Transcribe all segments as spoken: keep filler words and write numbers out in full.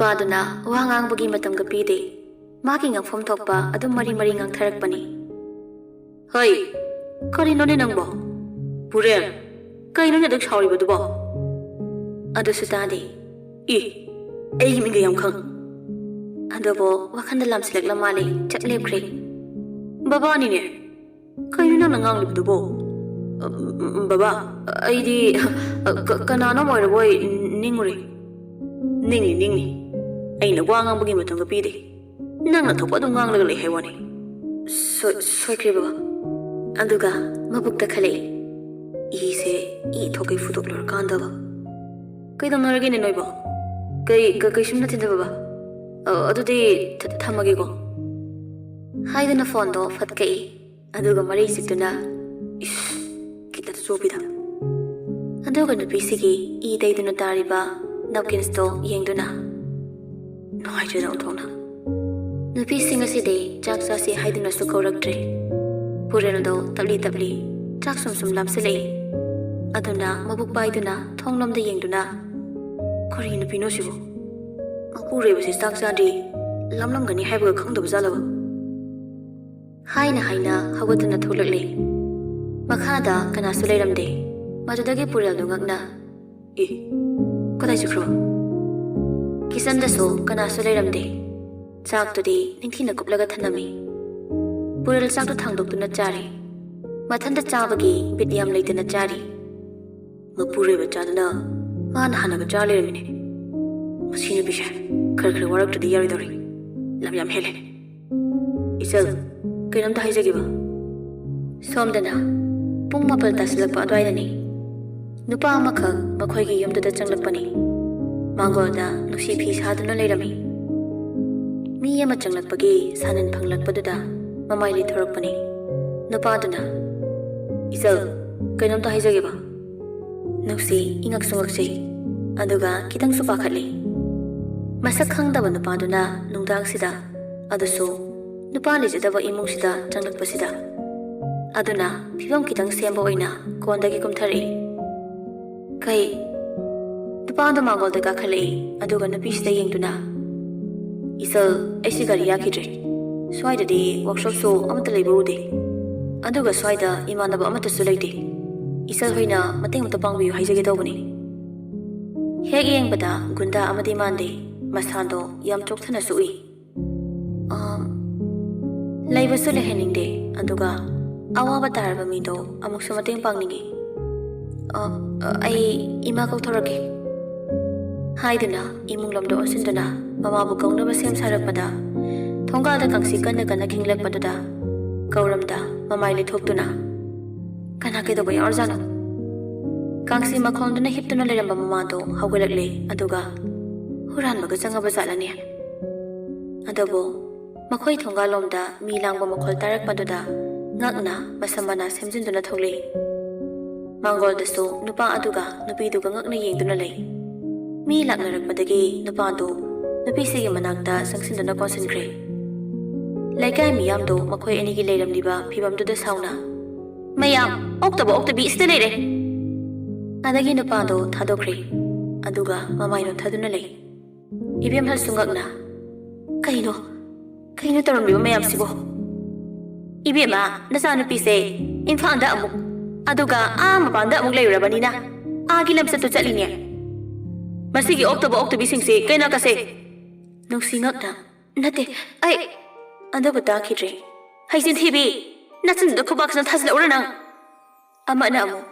ꯅꯨꯄꯥꯗꯨꯅ ꯋꯥ ꯉꯥꯡꯕꯒꯤ ꯃꯇꯝꯒ ꯄꯤꯗꯦ꯫ ꯃꯥꯒꯤ ꯉꯥꯡꯐꯝ ꯊꯣꯛꯄ ꯑꯗꯨꯝ ꯃꯔꯤ ꯃꯔꯤ ꯉꯥꯡꯊꯔꯛꯄꯅꯤ꯫ "ꯍꯩ, ꯀꯔꯤꯅꯣꯅꯦ ꯅꯪꯕꯣ? ꯄꯨꯔꯦꯜ, ꯀꯩꯅꯣꯅꯦ ꯑꯗꯨꯛ ꯁꯥꯎꯔꯤꯕꯗꯨꯕꯣ?" ꯑꯗꯨꯁꯨ ꯇꯥꯗꯦ꯫ "ꯏ, ꯑꯩꯒꯤ ꯃꯤꯡꯒ ꯌꯥꯝ ꯈꯪ-" ꯑꯗꯨꯕꯨ ꯋꯥꯈꯟꯗ ꯂꯥꯝꯁꯤꯜꯂꯛꯂ ꯃꯥꯜꯂꯦ, ꯆꯞ ꯂꯦꯞꯈ꯭ꯔꯦ꯫ "ꯕꯕꯥꯅꯤꯅꯦ꯫ ꯀꯩꯅꯣ ꯅꯪꯅ ꯉꯥꯡꯂꯤꯕꯗꯨꯕꯣ?" "ꯎꯝ, ꯕꯕꯥ, ꯑꯩꯗꯤ, ꯑ, ꯀ-, ꯀꯅꯥꯅꯣꯝ ꯑꯣꯏꯔꯕꯣꯏ ꯅꯤꯡꯉꯨꯔꯦ꯫" "ꯅꯤꯡꯅꯤ, ꯅꯤꯡꯅꯤ꯫ ꯑꯩꯅ ꯋꯥ ꯉꯥꯡꯕꯒꯤ ꯃꯇꯝꯒ ꯄꯤꯗꯦ꯫ ꯅꯪꯅ ꯊꯣꯛꯄ ꯑꯗꯨꯝ ꯉꯥꯡꯂꯒ ꯂꯩ ꯍꯥꯏ ꯋꯥꯅꯤ꯫" "ꯁꯣꯏ-, ꯁꯣꯏꯈ꯭ꯔꯦ ꯕꯕꯥ꯫" ꯑꯗꯨꯒ ꯃꯕꯨꯛꯇ ꯈꯜꯂꯛꯏ, "ꯏꯁꯦ ꯏ ꯊꯣꯛꯀꯩ ꯐꯨꯗꯣꯛꯂꯨꯔꯀꯥꯟꯗꯕ꯫" "ꯀꯩꯗꯧꯅꯔꯒꯦꯅꯦ ꯅꯣꯏꯕꯣ?" "ꯀꯩ-, ꯀ-, ꯀꯩꯁꯨꯝ ꯅꯠꯇꯦꯗ ꯕꯕꯥ꯫ ꯑ, ꯑꯗꯨꯗꯤ ꯊ-, ꯊꯝꯃꯒꯦꯀꯣ꯫" ꯍꯥꯏꯗꯨꯅ ꯐꯣꯟꯗꯣ ꯐꯠ ꯀꯛꯏ꯫ ꯑꯗꯨꯒ ꯃꯔꯩ ꯆꯤꯠꯇꯨꯅ, ꯏꯁ, ꯈꯤꯇ ꯆꯣꯞꯄꯤꯗ꯫ ꯑꯗꯨꯒ ꯅꯨꯄꯤꯁꯤꯒꯤ ꯏ ꯇꯩꯗꯨꯅ ꯇꯥꯔꯤꯕ ꯅꯦꯞꯀꯤꯟꯁꯇꯣ ꯌꯦꯡꯗꯨꯅ ꯅꯨꯡꯉꯥꯏꯇ꯭ꯔꯦꯗ ꯑꯣꯟꯊꯣꯛꯅ꯫ ꯅꯨꯄꯤꯁꯤꯡ ꯑꯁꯤꯗꯤ ꯆꯥꯛ ꯆꯥꯁꯤ ꯍꯥꯏꯗꯨꯅꯁꯨ ꯀꯧꯔꯛꯇ꯭ꯔꯦ꯫ ꯄꯨꯔꯦꯜꯗꯣ ꯇꯞꯂꯤ ꯇꯞꯂꯤ ꯆꯥꯛ ꯁꯨꯝ ꯁꯨꯝ ꯂꯥꯝꯁꯤꯜꯂꯛꯏ꯫ ꯑꯗꯨꯅ ꯃꯕꯨꯛ ꯄꯥꯏꯗꯨꯅ ꯊꯣꯡꯂꯣꯝꯗ ꯌꯦꯡꯗꯨꯅ, "ꯀꯔꯤ ꯅꯨꯄꯤꯅꯣ ꯁꯤꯕꯨ? ꯃꯄꯨꯔꯣꯏꯕꯁꯤ ꯆꯥꯛ ꯆꯥꯗ꯭ꯔꯤ, ꯂꯥꯝꯂꯝꯒꯅꯤ ꯍꯥꯏꯕꯒ ꯈꯪꯗꯕ ꯖꯥꯠꯂꯕ?" ꯍꯥꯏꯅ ꯍꯥꯏꯅ ꯍꯧꯒꯠꯇꯨꯅ ꯊꯣꯛꯂꯛꯂꯦ꯫ ꯃꯈꯥꯗ ꯀꯅꯥꯁꯨ ꯂꯩꯔꯝꯗꯦ꯫ ꯃꯗꯨꯗꯒꯤ ꯄꯨꯔꯦꯜꯗꯨ ꯉꯛꯅ, "ꯑꯦ, ꯀꯗꯥꯏ ꯆꯠꯈ꯭ꯔꯕ?" ꯀꯤꯆꯟꯗꯁꯨ ꯀꯅꯥꯁꯨ ꯂꯩꯔꯝꯗꯦ꯫ ꯆꯥꯛꯇꯨꯗꯤ ꯅꯤꯡꯊꯤꯅ ꯀꯨꯞꯂꯒ ꯊꯅꯝꯃꯤ꯫ ꯄꯨꯔꯦꯜ ꯆꯥꯛꯇꯨ ꯊꯥꯡꯗꯣꯛꯇꯨꯅ ꯆꯥꯔꯤ꯫ ꯃꯊꯟꯇ ꯆꯥꯕꯒꯤ ꯕꯤꯠ ꯌꯥꯝ ꯂꯩꯇꯅ ꯆꯥꯔꯤ꯫ ꯃꯄꯨꯔꯣꯏꯕ ꯆꯥꯗꯨꯅ ꯃꯥꯅ ꯍꯥꯟꯅꯒ ꯆꯥ ꯂꯩꯔꯝꯃꯤꯅꯦ꯫ ꯃꯁꯤ ꯅꯨꯄꯤꯁꯦ ꯈꯔ ꯈꯔ ꯋꯥꯔꯛꯇ꯭ꯔꯗꯤ ꯌꯥꯔꯣꯏꯗꯧꯔꯤ꯫ ꯂꯝ ꯌꯥꯝ ꯍꯦꯜꯂꯦ꯫ ꯏꯆꯜ, ꯀꯩꯅꯣꯝꯇ ꯍꯥꯏꯖꯒꯦꯕ꯫ ꯁꯣꯝꯗꯅ ꯄꯨꯡ ꯃꯥꯄꯜ ꯇꯥꯁꯤꯜꯂꯛꯄ ꯑꯗꯨꯋꯥꯏꯗꯅꯤ꯫ ꯅꯨꯄꯥ ꯑꯃꯈꯛ ꯃꯈꯣꯏꯒꯤ ꯌꯨꯝꯗꯨꯗ ꯆꯪꯂꯛꯄꯅꯤ꯫ ꯃꯥꯡꯒꯣꯜꯗ ꯅꯨꯡꯁꯤ ꯐꯤ ꯁꯥꯗꯨꯅ ꯂꯩꯔꯝꯃꯤ꯫ ꯃꯤ ꯑꯃ ꯆꯪꯂꯛꯄꯒꯤ ꯁꯥꯅꯤꯟ ꯐꯪꯂꯛꯄꯗꯨꯗ ꯃꯃꯥꯏ ꯂꯩꯊꯣꯔꯛꯄꯅꯤ꯫ ꯅꯨꯄꯥꯗꯨꯅ, "ꯏꯆꯜ, ꯀꯩꯅꯣꯝꯇ ꯍꯥꯏꯖꯒꯦꯕ꯫" ꯅꯨꯡꯁꯤ ꯏꯉꯛꯁꯨ ꯉꯛꯆꯩ, ꯑꯗꯨꯒ ꯈꯤꯇꯪꯁꯨ ꯄꯥꯈꯠꯂꯤ꯫ ꯃꯁꯛ ꯈꯪꯗꯕ ꯅꯨꯄꯥꯗꯨꯅ ꯅꯨꯡꯗꯥꯡꯁꯤꯗ, ꯑꯗꯨꯁꯨ ꯅꯨꯄꯥ ꯂꯩꯖꯗꯕ ꯏꯃꯨꯡꯁꯤꯗ ꯆꯪꯂꯛꯄꯁꯤꯗ, ꯑꯗꯨꯅ ꯐꯤꯕꯝ ꯈꯤꯇꯪ ꯁꯦꯝꯕ ꯑꯣꯏꯅ ꯀꯣꯟꯗꯒꯤ ꯀꯨꯝꯊꯔꯛꯏ꯫ "ꯀꯩ?" ꯅꯨꯄꯥꯗꯣ ꯃꯥꯡꯒꯣꯜꯗ ꯀꯥꯈꯠꯂꯛꯏ, ꯑꯗꯨꯒ ꯅꯨꯄꯤꯁꯤꯗ ꯌꯦꯡꯗꯨꯅ, "ꯏꯆꯜ, ꯑꯩꯁꯤ ꯒꯥꯔꯤ ꯌꯥꯈꯤꯗ꯭ꯔꯦ꯫ ꯁ꯭ꯋꯥꯏꯗꯗꯤ ꯋꯥꯔꯛꯁꯣꯞꯁꯨ ꯑꯃꯠꯇ ꯂꯩꯕ ꯎꯗꯦ꯫ ꯑꯗꯨꯒ ꯁ꯭ꯋꯥꯏꯗ ꯏꯃꯥꯟꯅꯕ ꯑꯃꯠꯇꯁꯨ ꯂꯩꯇꯦ꯫ ꯏꯆꯜ ꯍꯣꯏꯅ ꯃꯇꯦꯡ ꯑꯃꯇ ꯄꯥꯡꯕꯤꯌꯨ ꯍꯥꯏꯖꯒꯦ ꯇꯧꯕꯅꯤ꯫" ꯍꯦꯛ ꯌꯦꯡꯕꯗ ꯒꯨꯟꯗꯥ ꯑꯃꯗꯤ ꯃꯥꯟꯗꯦ꯫ ꯃꯁꯥꯗꯣ ꯌꯥꯝ ꯆꯣꯛꯊꯅꯁꯨ ꯎꯏ꯫ "ꯑ, ꯂꯩꯕꯁꯨ ꯂꯩꯍꯟꯅꯤꯡꯗꯦ, ꯑꯗꯨꯒ ꯑꯋꯥꯕ ꯇꯥꯔꯕ ꯃꯤꯗꯣ ꯑꯃꯨꯛꯁꯨ ꯃꯇꯦꯡ ꯄꯥꯡꯅꯤꯡꯉꯤ꯫ ꯑ, ꯑ, ꯑꯩ ꯏꯃꯥ ꯀꯧꯊꯣꯔꯛꯀꯦ," ꯍꯥꯏꯗꯨꯅ ꯏꯃꯨꯡ ꯂꯣꯝꯗ ꯑꯣꯟꯁꯤꯟꯗꯨꯅ ꯃꯃꯥꯕꯨ ꯀꯧꯅꯕ ꯁꯦꯝ ꯁꯥꯔꯛꯄꯗ, ꯊꯣꯡꯒꯥꯜꯗ ꯀꯥꯡꯁꯤ ꯀꯟꯅ ꯀꯟꯅ ꯈꯤꯡꯂꯛꯄꯗꯨꯗ ꯀꯧꯔꯝꯗ ꯃꯃꯥꯏ ꯂꯩꯊꯣꯛꯇꯨꯅ, "ꯀꯅꯥ ꯀꯩꯗꯧꯕ ꯌꯥꯎꯔꯖꯥꯠꯅꯣ?" ꯀꯥꯡꯁꯤ ꯃꯈꯣꯟꯗꯨꯅ ꯍꯤꯞꯇꯨꯅ ꯂꯩꯔꯝꯕ ꯃꯃꯥꯗꯣ ꯍꯧꯒꯠꯂꯛꯂꯦ, ꯑꯗꯨꯒ, "ꯍꯨꯔꯥꯟꯕꯒ ꯆꯪꯉꯕ ꯖꯥꯠꯂꯅꯦ?" ꯑꯗꯨꯕꯨ ꯃꯈꯣꯏ ꯊꯣꯡꯒꯥꯜꯂꯣꯝꯗ ꯃꯤ ꯂꯥꯡꯕ ꯃꯈꯣꯜ ꯇꯥꯔꯛꯄꯗꯨꯗ ꯉꯛꯅ ꯃꯁꯝ ꯃꯅꯥ ꯁꯦꯝꯖꯤꯟꯗꯨꯅ ꯊꯣꯛꯂꯛꯏ꯫ ꯃꯥꯡꯒꯣꯜꯗꯁꯨ ꯅꯨꯄꯥ ꯑꯗꯨꯒ ꯅꯨꯄꯤꯗꯨꯒ ꯉꯛꯅ ꯌꯦꯡꯗꯨꯅ ꯂꯩ꯫ ꯃꯤ ꯂꯥꯛꯅꯔꯛꯄꯗꯒꯤ ꯅꯨꯄꯥꯗꯨ ꯅꯨꯄꯤꯁꯤꯒꯤ ꯃꯅꯥꯛꯇ ꯆꯪꯁꯤꯟꯗꯨꯅ ꯀꯣꯟꯁꯤꯟꯈ꯭ꯔꯦ꯫ ꯂꯩꯀꯥꯏ ꯃꯤꯌꯥꯝꯗꯣ ꯃꯈꯣꯏ ꯑꯅꯤꯒꯤ ꯂꯩꯔꯝꯂꯤꯕ ꯐꯤꯕꯝꯗꯨꯗ ꯁꯥꯎꯅ, "ꯃꯌꯥꯝ, ꯑꯣꯛꯇꯕ ꯑꯣꯛꯇꯕꯤ ꯁꯤꯗ ꯂꯩꯔꯦ!" ꯑꯗꯒꯤ ꯅꯨꯄꯥꯗꯣ ꯊꯥꯗꯣꯛꯈ꯭ꯔꯦ, ꯑꯗꯨꯒ ꯃꯃꯥꯏ ꯅꯣꯟꯊꯗꯨꯅ ꯂꯩ꯫ ꯏꯕꯦꯝꯍꯜꯁꯨ ꯉꯛꯅ, "ꯀꯩꯅꯣ? ꯀꯩꯅꯣ ꯇꯧꯔꯝꯂꯤꯕ ꯃꯌꯥꯝꯁꯤꯕꯣ? ꯏꯕꯦꯝꯃ, ꯅꯆꯥꯅꯨꯄꯤꯁꯦ ꯏꯝꯐꯥꯜꯗ ꯑꯃꯨꯛ, ꯑꯗꯨꯒ ꯑꯥ ꯃꯄꯥꯟꯗ ꯑꯃꯨꯛ ꯂꯩꯔꯨꯔꯕꯅꯤꯅ ꯑꯥꯒꯤ ꯂꯝꯆꯠꯇꯨ ꯆꯠꯂꯤꯅꯦ꯫ ꯃꯁꯤꯒꯤ ꯑꯣꯛꯇꯕ ꯑꯣꯛꯇꯕꯤꯁꯤꯡꯁꯦ ꯀꯩꯅꯥ ꯀꯁꯦ!" ꯅꯨꯡꯁꯤ ꯉꯛꯅ, "ꯅꯠꯇꯦ, ꯑꯩ..." ꯑꯗꯨꯕꯨ ꯇꯥꯈꯤꯗ꯭ꯔꯦ꯫ "ꯍꯩꯖꯤꯟ ꯊꯤꯕꯤ, ꯅꯆꯤꯟꯗꯨꯗ ꯈꯨꯕꯥꯛꯁꯤꯅ ꯊꯥꯖꯤꯜꯂꯛꯎꯔ ꯅꯪ?" ꯑꯃꯅ ꯑꯃꯨꯛ,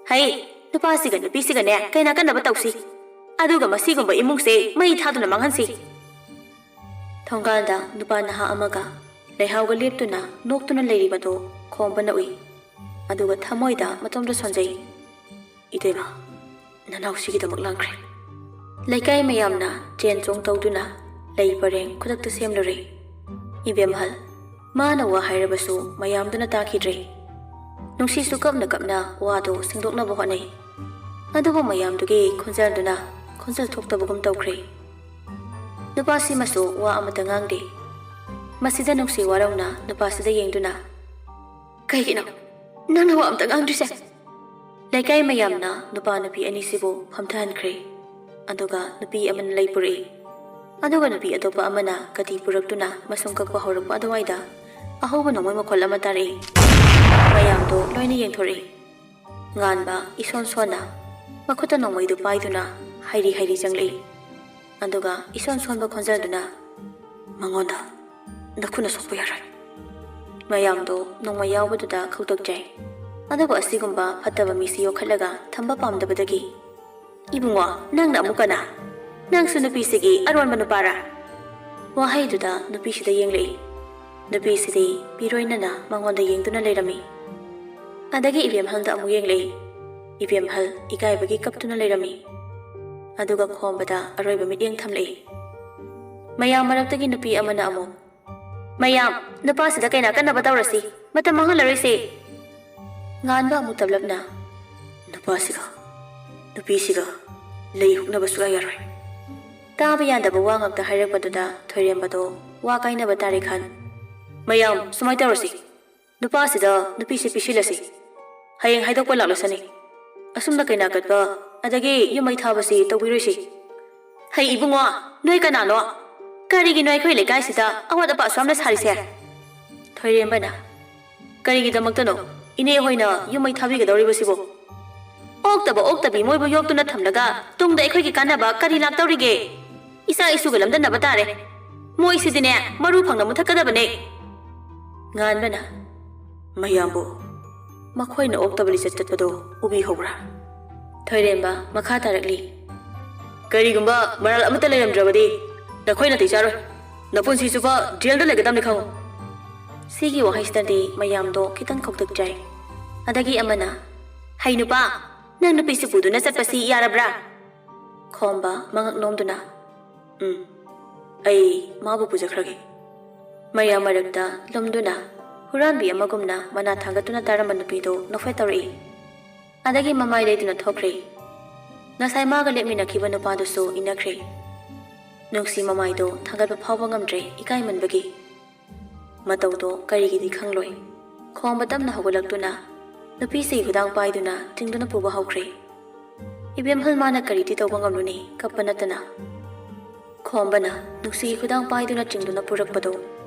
"ꯍꯩ, ꯅꯨꯄꯥꯁꯤꯒ ꯅꯨꯄꯤꯁꯤꯒꯅꯦ ꯀꯩꯅꯥ ꯀꯟꯅꯕ ꯇꯧꯁꯤ, ꯑꯗꯨꯒ ꯃꯁꯤꯒꯨꯝꯕ ꯏꯃꯨꯡꯁꯦ ꯃꯩ ꯊꯥꯗꯨꯅ ꯃꯥꯡꯍꯟꯁꯤ꯫" ꯊꯣꯡꯒꯥꯜꯗ ꯅꯨꯄꯥ ꯅꯍꯥ ꯑꯃꯒ ꯂꯩꯍꯥꯎꯒ ꯂꯦꯞꯇꯨꯅ ꯅꯣꯛꯇꯨꯅ ꯂꯩꯔꯤꯕꯗꯨ ꯈꯣꯝꯕꯅ ꯎꯏ, ꯑꯗꯨꯒ ꯊꯃꯣꯏꯗ ꯃꯇꯣꯝꯇ ꯁꯣꯟꯖꯩ, "ꯏꯇꯩꯃ, ꯅꯅꯥꯎꯁꯤꯒꯤꯗꯃꯛ ꯂꯥꯡꯈ꯭ꯔꯦ꯫" ꯂꯩꯀꯥꯏ ꯃꯌꯥꯝꯅ ꯆꯦꯟ ꯆꯣꯡ ꯇꯧꯗꯨꯅ ꯂꯩ ꯄꯔꯦꯡ ꯈꯨꯗꯛꯇ ꯁꯦꯝꯂꯨꯔꯦ꯫ ꯏꯕꯦꯝꯍꯜ, ꯃꯥꯅ ꯋꯥ ꯍꯥꯏꯔꯕꯁꯨ ꯃꯌꯥꯝꯗꯨꯅ ꯇꯥꯈꯤꯗ꯭ꯔꯦ꯫ ꯅꯨꯡꯁꯤꯁꯨ ꯀꯞꯅ ꯀꯞꯅ ꯋꯥꯗꯨ ꯁꯦꯡꯗꯣꯛꯅꯕ ꯍꯣꯠꯅꯩ꯫ ꯑꯗꯨꯕꯨ ꯃꯌꯥꯝꯗꯨꯒꯤ ꯈꯣꯟꯖꯦꯜꯗꯨꯅ ꯈꯣꯟꯖꯦꯜ ꯊꯣꯛꯇꯕꯒꯨꯝ ꯇꯧꯈ꯭ꯔꯦ꯫ ꯅꯨꯄꯥꯁꯤꯃꯁꯨ ꯋꯥ ꯑꯃꯠꯇ ꯉꯥꯡꯗꯦ꯫ ꯃꯁꯤꯗ ꯅꯨꯡꯁꯤ ꯋꯥꯔꯧꯅ ꯅꯨꯄꯥꯁꯤꯗ ꯌꯦꯡꯗꯨꯅ, "ꯀꯩꯒꯤꯅꯣ ꯅꯪꯅ ꯋꯥ ꯑꯝꯇ ꯉꯥꯡꯗ꯭ꯔꯤꯁꯦ?" ꯂꯩꯀꯥꯏ ꯃꯌꯥꯝꯅ ꯅꯨꯄꯥ ꯅꯨꯄꯤ ꯑꯅꯤꯁꯤꯕꯨ ꯐꯝꯊꯍꯟꯈ꯭ꯔꯦ꯫ ꯑꯗꯨꯒ ꯅꯨꯄꯤ ꯑꯃꯅ ꯂꯩ ꯄꯨꯔꯛꯏ꯫ ꯑꯗꯨꯒ ꯅꯨꯄꯤ ꯑꯇꯣꯞꯄ ꯑꯃꯅ ꯀꯇꯤ ꯄꯨꯔꯛꯇꯨꯅ ꯃꯁꯨꯝ ꯀꯛꯄ ꯍꯧꯔꯛꯄ ꯑꯗꯨꯋꯥꯏꯗ ꯑꯍꯧꯕ ꯅꯣꯡꯃꯩ ꯃꯈꯣꯜ ꯑꯃ ꯇꯥꯔꯛꯏ꯫ ꯃꯌꯥꯝꯗꯣ ꯂꯣꯏꯅ ꯌꯦꯡꯊꯣꯔꯛꯏ꯫ ꯉꯥꯟꯕ ꯏꯁꯣꯟ ꯁꯣꯟꯅ ꯃꯈꯨꯠꯇ ꯅꯣꯡꯃꯩꯗꯨ ꯄꯥꯏꯗꯨꯅ ꯍꯩꯔꯤ ꯍꯩꯔꯤ ꯆꯪꯂꯛꯏ꯫ ꯑꯗꯨꯒ ꯏꯁꯣꯟ ꯁꯣꯟꯕ ꯈꯣꯟꯖꯦꯜꯗꯨꯅ, "ꯃꯉꯣꯟꯗ ꯅꯈꯨꯠꯅ ꯁꯣꯛꯄ ꯌꯥꯔꯣꯏ꯫" ꯃꯌꯥꯝꯗꯣ ꯅꯣꯡꯃꯩ ꯌꯥꯎꯕꯗꯨꯗ ꯈꯧꯇꯛꯆꯩ꯫ ꯑꯗꯨꯕꯨ ꯑꯁꯤꯒꯨꯝꯕ ꯐꯠꯇꯕ ꯃꯤꯁꯤ ꯌꯣꯛꯈꯠꯂꯒ ꯊꯝꯕ ꯄꯥꯝꯗꯕꯗꯒꯤ, "ꯏꯕꯨꯡꯉꯣ, ꯅꯪꯅ ꯑꯃꯨꯛ ꯀꯅꯥ? ꯅꯪꯁꯨ ꯅꯨꯄꯤꯁꯤꯒꯤ ꯑꯔꯣꯟꯕ ꯅꯨꯄꯥꯔꯥ?" ꯋꯥꯍꯩꯗꯨꯗ ꯅꯨꯄꯤꯁꯤꯗ ꯌꯦꯡꯂꯛꯏ꯫ ꯅꯨꯄꯤꯁꯤꯗꯤ ꯄꯤꯔꯣꯏꯅꯅ ꯃꯉꯣꯟꯗ ꯌꯦꯡꯗꯨꯅ ꯂꯩꯔꯝꯃꯤ꯫ ꯑꯗꯒꯤ ꯏꯕꯦꯝꯍꯜꯗ ꯑꯃꯨꯛ ꯌꯦꯡꯂꯛꯏ꯫ ꯏꯕꯦꯝꯍꯜ ꯏꯀꯥꯏꯕꯒꯤ ꯀꯞꯇꯨꯅ ꯂꯩꯔꯝꯃꯤ꯫ ꯑꯗꯨꯒ ꯈꯣꯝꯕꯗ ꯑꯔꯣꯏꯕ ꯃꯤꯠꯌꯦꯡ ꯊꯝꯂꯛꯏ꯫ ꯃꯌꯥꯝ ꯃꯔꯛꯇꯒꯤ ꯅꯨꯄꯤ ꯑꯃꯅ ꯑꯃꯨꯛ, "ꯃꯌꯥꯝ, ꯅꯨꯄꯥꯁꯤꯗ ꯀꯩꯅꯥ ꯀꯟꯅꯕ ꯇꯧꯔꯁꯤ, ꯃꯇꯝ ꯃꯥꯡꯍꯜꯂꯔꯣꯏꯁꯦ꯫" ꯉꯥꯟꯕ ꯑꯃꯨꯛ ꯇꯞꯂꯞꯅ, "ꯅꯨꯄꯥꯁꯤꯒ ꯅꯨꯄꯤꯁꯤꯒ ꯂꯩ ꯍꯨꯛꯅꯕ ꯁꯨꯛꯌꯥ ꯌꯥꯔꯣꯏ꯫" ꯇꯥꯕ ꯌꯥꯗꯕ ꯋꯥ ꯉꯥꯛꯇ ꯍꯥꯏꯔꯛꯄꯗꯨꯗ ꯊꯣꯏꯔꯦꯝꯕꯗꯣ ꯋꯥ ꯀꯥꯏꯅꯕ ꯇꯥꯔꯦ ꯈꯟ, "ꯃꯌꯥꯝ, ꯁꯨꯃꯥꯏꯅ ꯇꯧꯔꯁꯤ, ꯅꯨꯄꯥꯁꯤꯗ ꯅꯨꯄꯤꯁꯤ ꯄꯤꯁꯤꯜꯂꯁꯤ꯫ ꯍꯌꯦꯡ ꯍꯥꯏꯗꯣꯛꯄ ꯂꯥꯛꯂꯁꯅꯤ꯫ ꯑꯁꯨꯝꯅ ꯀꯩꯅꯥ ꯀꯠꯄ ꯑꯗꯒꯤ ꯌꯨꯝ ꯃꯩ ꯊꯥꯕꯁꯤ ꯇꯧꯕꯤꯔꯣꯏꯁꯤ꯫" "ꯍꯩ ꯏꯕꯨꯡꯉꯣ, ꯅꯣꯏ ꯀꯅꯥꯅꯣ? ꯀꯔꯤꯒꯤꯅꯣ ꯑꯩꯈꯣꯏ ꯂꯩꯀꯥꯏꯁꯤꯗ ꯑꯋꯥꯠ ꯑꯄꯥ ꯑꯁꯨꯛ ꯌꯥꯝꯅ ꯁꯥꯔꯤꯁꯦ?" ꯊꯣꯏꯔꯦꯝꯕꯅ, "ꯀꯔꯤꯒꯤꯗꯃꯛꯇꯅꯣ ꯏꯅꯦ ꯍꯣꯏꯅ ꯌꯨꯝ ꯃꯩ ꯊꯥꯕꯤꯒꯗꯧꯔꯤꯕꯁꯤꯕꯣ? ꯑꯣꯛꯇꯕ ꯑꯣꯛꯇꯕꯤ ꯃꯣꯏꯕꯨ ꯌꯣꯛꯇꯨꯅ ꯊꯝꯂꯒ ꯇꯨꯡꯗ ꯑꯩꯈꯣꯏꯒꯤ ꯀꯥꯟꯅꯕ ꯀꯔꯤ ꯂꯥꯛꯇꯧꯔꯤꯒꯦ? ꯏꯆꯥ ꯏꯁꯨꯒ ꯂꯝꯗꯟꯅꯕ ꯇꯥꯔꯦ꯫ ꯃꯣꯏꯁꯤꯗꯤꯅꯦ ꯃꯔꯨ ꯐꯪꯅ ꯃꯨꯊꯠꯀꯗꯕꯅꯦ꯫" ꯉꯥꯟꯕꯅ, "ꯃꯌꯥꯝꯕꯨ ꯃꯈꯣꯏꯅ ꯑꯣꯛꯇꯕ ꯂꯤꯆꯠ ꯆꯠꯄꯗꯣ ꯎꯕꯤꯍꯧꯕ꯭ꯔꯥ?" ꯊꯣꯏꯔꯦꯝꯕ ꯃꯈꯥ ꯇꯥꯔꯛꯂꯤ, "ꯀꯔꯤꯒꯨꯝꯕ ꯃꯔꯥꯜ ꯑꯃꯠꯇ ꯂꯩꯔꯝꯗ꯭ꯔꯕꯗꯤ ꯅꯈꯣꯏ ꯅꯥꯇꯩ ꯆꯥꯔꯣꯏ꯫ ꯅꯄꯨꯟꯁꯤ ꯆꯨꯞꯄ ꯖꯦꯜꯗ ꯂꯩꯒꯗꯕꯅꯤ ꯈꯪꯉꯨ꯫" ꯁꯤꯒꯤ ꯋꯥꯍꯩꯁꯤꯅꯗꯤ ꯃꯌꯥꯝꯗꯣ ꯈꯤꯇꯪ ꯈꯧꯇꯛ ꯆꯥꯏ꯫ ꯑꯗꯒꯤ ꯑꯃꯅ, "ꯍꯩ ꯅꯨꯄꯥ, ꯅꯪ ꯅꯨꯄꯤꯁꯤ ꯄꯨꯗꯨꯅ ꯆꯠꯄꯁꯤ ꯌꯥꯔꯕ꯭ꯔꯥ?" ꯈꯣꯝꯕ ꯃꯉꯛ ꯅꯣꯝꯗꯨꯅ, "ꯎꯝ, ꯑꯩ ꯃꯥꯕꯨ ꯄꯨꯖꯈ꯭ꯔꯒꯦ꯫" ꯃꯌꯥꯝ ꯃꯔꯛꯇ ꯂꯨꯝꯗꯨꯅ ꯍꯨꯔꯥꯟꯕꯤ ꯑꯃꯒꯨꯝꯅ ꯃꯅꯥ ꯊꯥꯡꯒꯠꯇꯨꯅ ꯇꯥꯔꯝꯕ ꯅꯨꯄꯤꯗꯨ ꯅꯣꯛꯐꯦꯠ ꯇꯧꯔꯛꯏ꯫ ꯑꯗꯒꯤ ꯃꯃꯥꯏ ꯂꯩꯗꯨꯅ ꯊꯣꯛꯈ꯭ꯔꯦ꯫ ꯉꯁꯥꯏ ꯃꯥꯒ ꯂꯦꯞꯃꯤꯟꯅꯈꯤꯕ ꯅꯨꯄꯥꯗꯨꯁꯨ ꯏꯟꯅꯈ꯭ꯔꯦ꯫ ꯅꯨꯡꯁꯤ ꯃꯃꯥꯏꯗꯣ ꯊꯥꯡꯒꯠꯄ ꯐꯥꯎꯕ ꯉꯝꯗ꯭ꯔꯦ ꯏꯀꯥꯏꯃꯟꯕꯒꯤ꯫ ꯃꯇꯧꯗꯣ ꯀꯔꯤꯒꯤꯗꯤ ꯈꯪꯂꯣꯏ꯫ ꯈꯣꯝꯕ ꯇꯞꯅ ꯍꯧꯒꯠꯂꯛꯇꯨꯅ, ꯅꯨꯄꯤꯁꯤ ꯈꯨꯗꯥꯡ ꯄꯥꯏꯗꯨꯅ ꯆꯤꯡꯗꯨꯅ ꯄꯨꯕ ꯍꯧꯈ꯭ꯔꯦ꯫ ꯏꯕꯦꯝꯍꯜ ꯃꯥꯅ ꯀꯔꯤꯗꯤ ꯇꯧꯕ ꯉꯝꯂꯨꯅꯤ, ꯀꯞꯄ ꯅꯠꯇꯅ꯫ ꯈꯣꯝꯕꯅ ꯅꯨꯡꯁꯤꯒꯤ ꯈꯨꯗꯥꯡ ꯄꯥꯏꯗꯨꯅ ꯆꯤꯡꯗꯨꯅ ꯄꯨꯔꯛꯄꯗꯨ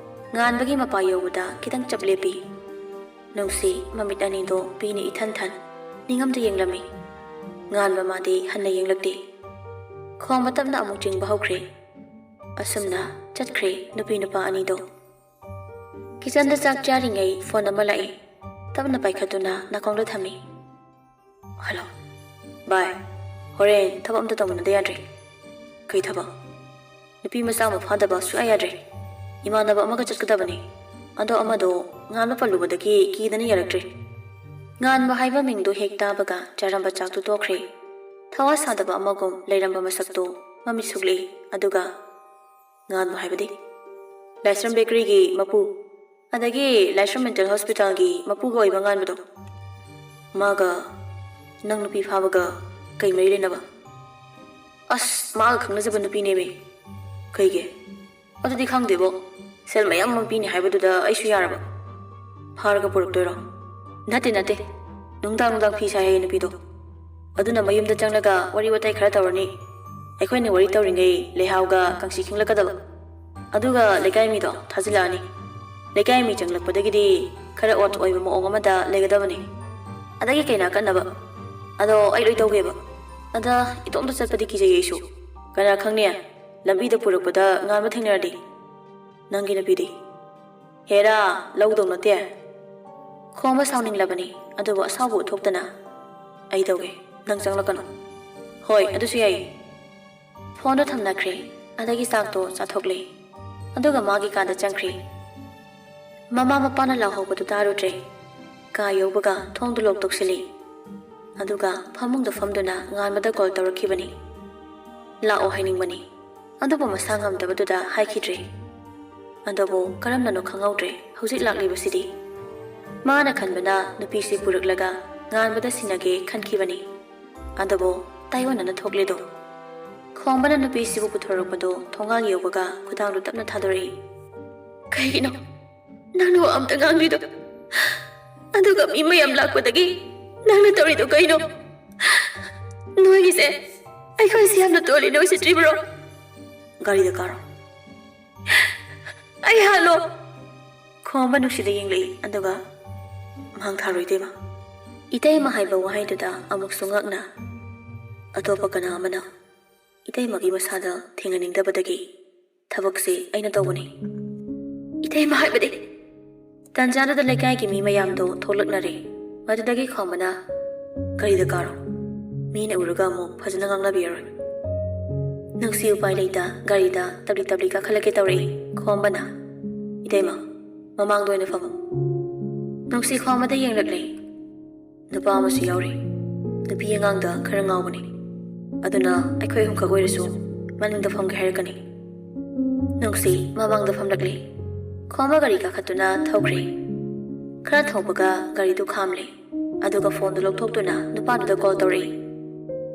ꯉꯥꯟꯕꯒꯤ ꯃꯄꯥ ꯌꯧꯕꯗ ꯈꯤꯇꯪ ꯆꯞ ꯂꯦꯞꯄꯤ꯫ ꯅꯨꯡꯁꯤ ꯃꯃꯤꯠ ꯑꯅꯤꯗꯣ ꯄꯤꯅ ꯏꯊꯟ ꯊꯟ ꯅꯤꯡꯉꯝꯗ ꯌꯦꯡꯂꯝꯃꯤ꯫ ꯉꯥꯟꯕ ꯃꯥꯗꯤ ꯍꯟꯅ ꯌꯦꯡꯂꯛꯇꯦ꯫ ꯈꯣꯝꯕ ꯇꯞꯅ ꯑꯃꯨꯛ ꯆꯤꯡꯕ ꯍꯧꯈ꯭ꯔꯦ꯫ ꯑꯁꯨꯝꯅ ꯆꯠꯈ꯭ꯔꯦ ꯅꯨꯄꯤ ꯅꯨꯄꯥ ꯑꯅꯤꯗꯣ꯫ ꯀꯤꯆꯟꯗ ꯆꯥꯛ ꯆꯥꯔꯤꯉꯩ ꯐꯣꯟ ꯑꯃ ꯂꯥꯛꯏ꯫ ꯇꯞꯅ ꯄꯥꯏꯈꯠꯇꯨꯅ ꯅꯥꯀꯣꯡꯗ ꯊꯝꯃꯤ꯫ "ꯍꯜꯂꯣ꯫ ꯚꯥꯏ, ꯍꯣꯔꯦꯟ ꯊꯕꯛ ꯑꯝꯇ ꯇꯧꯃꯤꯟꯅꯗ ꯌꯥꯗ꯭ꯔꯦ꯫" "ꯀꯩ ꯊꯕꯛ?" "ꯅꯨꯄꯤ ꯃꯆꯥ ꯑꯃ ꯐꯥꯗꯕ ꯁꯨꯡꯌꯥ ꯌꯥꯗ꯭ꯔꯦ꯫ ꯏꯃꯥꯟꯅꯕ ꯑꯃꯒ ꯆꯠꯀꯗꯕꯅꯤ꯫ ꯑꯗꯣ ꯑꯃꯗꯣ ꯉꯥꯟꯕ ꯄꯜꯂꯨꯕꯗꯒꯤ ꯀꯤꯗꯅ ꯌꯥꯔꯛꯇ꯭ꯔꯦ꯫" ꯉꯥꯟꯕ ꯍꯥꯏꯕ ꯃꯤꯡꯗꯣ ꯍꯦꯛ ꯇꯥꯕꯒ ꯆꯥꯔꯝꯕ ꯆꯥꯛꯇꯨ ꯇꯣꯛꯈ꯭ꯔꯦ꯫ ꯊꯋꯥ ꯁꯥꯗꯕ ꯑꯃꯒꯨꯝ ꯂꯩꯔꯝꯕ ꯃꯁꯛꯇꯣ ꯃꯃꯤꯠ ꯁꯨꯛꯂꯛꯏ꯫ ꯑꯗꯨꯒ, "ꯉꯥꯟꯕ ꯍꯥꯏꯕꯗꯤ?" "ꯂꯥꯏꯁ꯭ꯔꯝ ꯕꯦꯀꯔꯤꯒꯤ ꯃꯄꯨ, ꯑꯗꯒꯤ ꯂꯥꯏꯁ꯭ꯔꯝ ꯃꯦꯟꯇꯦꯜ ꯍꯣꯁꯄꯤꯇꯥꯜꯒꯤ ꯃꯄꯨꯒ ꯑꯣꯏꯕ ꯉꯥꯟꯕꯗꯣ꯫ ꯃꯥꯒ ꯅꯪ ꯅꯨꯄꯤ ꯐꯥꯕꯒ ꯀꯩ ꯃꯔꯤ ꯂꯩꯅꯕ?" "ꯑꯁ, ꯃꯥꯒ ꯈꯪꯅꯖꯕ ꯅꯨꯄꯤꯅꯦꯃꯤ꯫" "ꯀꯩꯒꯤ?" "ꯑꯗꯨꯗꯤ ꯈꯪꯗꯦꯕꯣ꯫ ꯁꯦꯜ ꯃꯌꯥꯝ ꯑꯃ ꯄꯤꯅꯤ ꯍꯥꯏꯕꯗꯨꯗ ꯑꯩꯁꯨ ꯌꯥꯔꯕ꯫" "ꯐꯥꯔꯒ ꯄꯨꯔꯛꯇꯣꯏꯔꯣ?" "ꯅꯠꯇꯦ, ꯅꯠꯇꯦ꯫ ꯅꯨꯡꯗꯥꯡ ꯅꯨꯡꯗꯥꯡ ꯐꯤ ꯁꯥꯏ ꯍꯥꯏꯌꯦ ꯅꯨꯄꯤꯗꯣ꯫ ꯑꯗꯨꯅ ꯃꯌꯨꯝꯗ ꯆꯪꯂꯒ ꯋꯥꯔꯤ ꯋꯥꯇꯥꯏ ꯈꯔ ꯇꯧꯔꯅꯤ꯫ ꯑꯩꯈꯣꯏꯅ ꯋꯥꯔꯤ ꯇꯧꯔꯤꯉꯩ ꯂꯩꯍꯥꯎꯒ ꯀꯥꯡꯁꯤ ꯈꯤꯡꯂꯛꯀꯗꯕ꯫ ꯑꯗꯨꯒ ꯂꯩꯀꯥꯏ ꯃꯤꯗꯣ ꯊꯥꯖꯤꯜꯂꯛꯑꯅꯤ꯫ ꯂꯩꯀꯥꯏ ꯃꯤ ꯆꯪꯂꯛꯄꯗꯒꯤꯗꯤ ꯈꯔ ꯑꯣꯠ ꯑꯣꯏꯕ ꯃꯑꯣꯡ ꯑꯃꯗ ꯂꯩꯒꯗꯕꯅꯤ꯫ ꯑꯗꯒꯤ ꯀꯩꯅꯥ ꯀꯠꯅꯕ꯫ ꯑꯗꯣ ꯑꯩ ꯂꯣꯏ ꯇꯧꯒꯦꯕ꯫ ꯑꯗ ꯏꯇꯣꯝꯇ ꯆꯠꯄꯗꯤ ꯀꯤꯖꯩ ꯑꯩꯁꯨ꯫ ꯀꯅꯥ ꯈꯪꯅꯤ? ꯂꯝꯕꯤꯗ ꯄꯨꯔꯛꯄꯗ ꯉꯥꯟꯕ ꯊꯦꯡꯅꯔꯗꯤ?" "ꯅꯪꯒꯤ ꯅꯨꯄꯤꯗꯤ?" "ꯍꯦꯔꯥ, ꯂꯧꯗꯧ ꯅꯠꯇꯦ꯫" ꯈꯣꯝꯕ ꯁꯥꯎꯅꯤꯡꯂꯕꯅꯤ, ꯑꯗꯨꯕꯨ ꯑꯁꯥꯎꯕ ꯎꯠꯊꯣꯛꯇꯅ, "ꯑꯩ ꯇꯧꯒꯦ, ꯅꯪ ꯆꯪꯂꯛꯀꯅꯨ꯫" "ꯍꯣꯏ, ꯑꯗꯨꯁꯨ ꯌꯥꯏꯌꯦ꯫" ꯐꯣꯟꯗꯣ ꯊꯝꯅꯈ꯭ꯔꯦ, ꯑꯗꯒꯤ ꯆꯥꯛꯇꯣ ꯆꯥꯊꯣꯛꯂꯦ, ꯑꯗꯨꯒ ꯃꯥꯒꯤ ꯀꯥꯗ ꯆꯪꯈ꯭ꯔꯦ꯫ ꯃꯃꯥ ꯃꯄꯥꯅ ꯂꯥꯎꯍꯧꯕꯗꯨ ꯇꯥꯔꯨꯗ꯭ꯔꯦ꯫ ꯀꯥ ꯌꯧꯕꯒ ꯊꯣꯡꯗꯨ ꯂꯣꯛ ꯇꯧꯁꯤꯜꯂꯤ꯫ ꯑꯗꯨꯒ ꯐꯃꯨꯡꯗ ꯐꯝꯗꯨꯅ ꯉꯥꯟꯕꯗ ꯀꯣꯜ ꯇꯧꯔꯛꯈꯤꯕꯅꯤ꯫ ꯂꯥꯛꯑꯣ ꯍꯥꯏꯅꯤꯡꯕꯅꯤ, ꯑꯗꯨꯕꯨ ꯃꯁꯥ ꯉꯝꯗꯕꯗꯨꯗ ꯍꯥꯏꯈꯤꯗ꯭ꯔꯦ꯫ ꯑꯗꯨꯕꯨ ꯀꯔꯝꯅꯅꯣ ꯈꯪꯍꯧꯗ꯭ꯔꯦ ꯍꯧꯖꯤꯛ ꯂꯥꯛꯂꯤꯕꯁꯤꯗꯤ꯫ ꯃꯥꯅ ꯈꯟꯕꯅ ꯅꯨꯄꯤꯁꯤ ꯄꯨꯔꯛꯂꯒ ꯉꯥꯟꯕꯗ ꯁꯤꯟꯅꯒꯦ ꯈꯟꯈꯤꯕꯅꯤ꯫ ꯑꯗꯨꯕꯨ ꯇꯥꯏꯑꯣꯟꯅꯅ ꯊꯣꯛꯂꯦꯗꯣ꯫ ꯈꯣꯝꯕꯅ ꯅꯨꯄꯤꯁꯤꯕꯨ ꯄꯨꯊꯣꯔꯛꯄꯗꯣ ꯊꯣꯡꯒꯥꯜ ꯌꯧꯕꯒ ꯈꯨꯗꯥꯡꯗꯨ ꯇꯞꯅ ꯊꯥꯗꯣꯔꯛꯏ꯫ "ꯀꯩꯒꯤꯅꯣ ꯅꯪꯅ ꯋꯥ ꯑꯝꯇ ꯉꯥꯡꯗ꯭ꯔꯤꯗꯣ?" ꯑꯗꯨꯒ ꯃꯤ ꯃꯌꯥꯝ ꯂꯥꯛꯄꯗꯒꯤ ꯅꯪꯅ ꯇꯧꯔꯤꯗꯣ ꯀꯩꯅꯣ? ꯅꯣꯏꯒꯤꯁꯦ ꯑꯩꯈꯣꯏꯁꯦ ꯌꯥꯝꯅ ꯇꯣꯜꯂꯤ, ꯅꯣꯏ ꯎꯁꯤꯠꯇ꯭ꯔꯤꯕ꯭ꯔꯣ? ꯒꯥꯔꯤꯗ ꯀꯥꯔꯣ꯫ ꯑꯩ ꯍꯥꯠꯂꯣ꯫ ꯈꯣꯝꯕ ꯅꯨꯡꯁꯤꯗ ꯌꯦꯡꯂꯛꯏ, ꯑꯗꯨꯒ ꯃꯍꯥꯛ ꯊꯥꯔꯣꯏ ꯏꯇꯩꯃ꯫ ꯏꯇꯩꯃ ꯍꯥꯏꯕ ꯋꯥꯍꯩꯗꯨꯗ ꯑꯃꯨꯛꯁꯨ ꯉꯛꯅ ꯑꯇꯣꯞꯄ ꯀꯅꯥ ꯑꯃꯅ ꯏꯇꯩꯃꯒꯤ ꯃꯁꯥꯗ ꯊꯦꯡꯅꯅꯤꯡꯗꯕꯗꯒꯤ, "ꯊꯕꯛꯁꯤ ꯑꯩꯅ ꯇꯧꯕꯅꯤ, ꯏꯇꯩꯃ ꯍꯥꯏꯕꯗꯤ?" ꯇꯟꯖꯥꯗꯨꯗ ꯂꯩꯀꯥꯏꯒꯤ ꯃꯤ ꯃꯌꯥꯝꯗꯣ ꯊꯣꯛꯂꯛꯅꯔꯦ꯫ ꯃꯗꯨꯗꯒꯤ ꯈꯣꯝꯕꯅ, "ꯒꯥꯔꯤꯗ ꯀꯥꯔꯣ, ꯃꯤꯅ ꯎꯔꯒ ꯑꯃꯨꯛ ꯐꯖꯅ ꯉꯥꯡꯅꯕꯤꯔꯔꯣꯏ꯫" ꯅꯨꯡꯁꯤ ꯎꯄꯥꯏ ꯂꯩꯇ ꯒꯥꯔꯤꯗ ꯇꯞꯂꯤ ꯇꯞꯂꯤ ꯀꯥꯈꯠꯂꯛꯀꯦ ꯇꯧꯔꯛꯏ꯫ ꯈꯣꯝꯕꯅ, "ꯏꯇꯩꯃ, ꯃꯃꯥꯡꯗ ꯑꯣꯏꯅ ꯐꯝꯃꯨ꯫" ꯅꯨꯡꯁꯤ ꯈꯣꯝꯕꯗ ꯌꯦꯡꯂꯛꯂꯦ꯫ ꯅꯨꯄꯥ ꯑꯃꯁꯨ ꯌꯥꯎꯔꯤ꯫ ꯅꯨꯄꯤ ꯑꯉꯥꯡꯗ ꯈꯔ ꯉꯥꯎꯕꯅꯤ꯫ ꯑꯗꯨꯅ ꯑꯩꯈꯣꯏ ꯑꯍꯨꯝꯈꯛ ꯑꯣꯏꯔꯁꯨ ꯃꯅꯤꯡꯗ ꯐꯝꯒꯦ ꯍꯥꯏꯔꯛꯀꯅꯤ꯫ ꯅꯨꯡꯁꯤ ꯃꯃꯥꯡꯗ ꯐꯝꯂꯛꯂꯤ꯫ ꯈꯣꯝꯕ ꯒꯥꯔꯤ ꯀꯥꯈꯠꯇꯨꯅ ꯊꯧꯈ꯭ꯔꯦ꯫ ꯈꯔ ꯊꯧꯕꯒ ꯒꯥꯔꯤꯗꯨ ꯈꯥꯝꯂꯦ꯫ ꯑꯗꯨꯒ ꯐꯣꯟꯗꯨ ꯂꯧꯊꯣꯛꯇꯨꯅ ꯅꯨꯄꯥꯗꯨꯗ ꯀꯣꯜ ꯇꯧꯔꯛꯏ꯫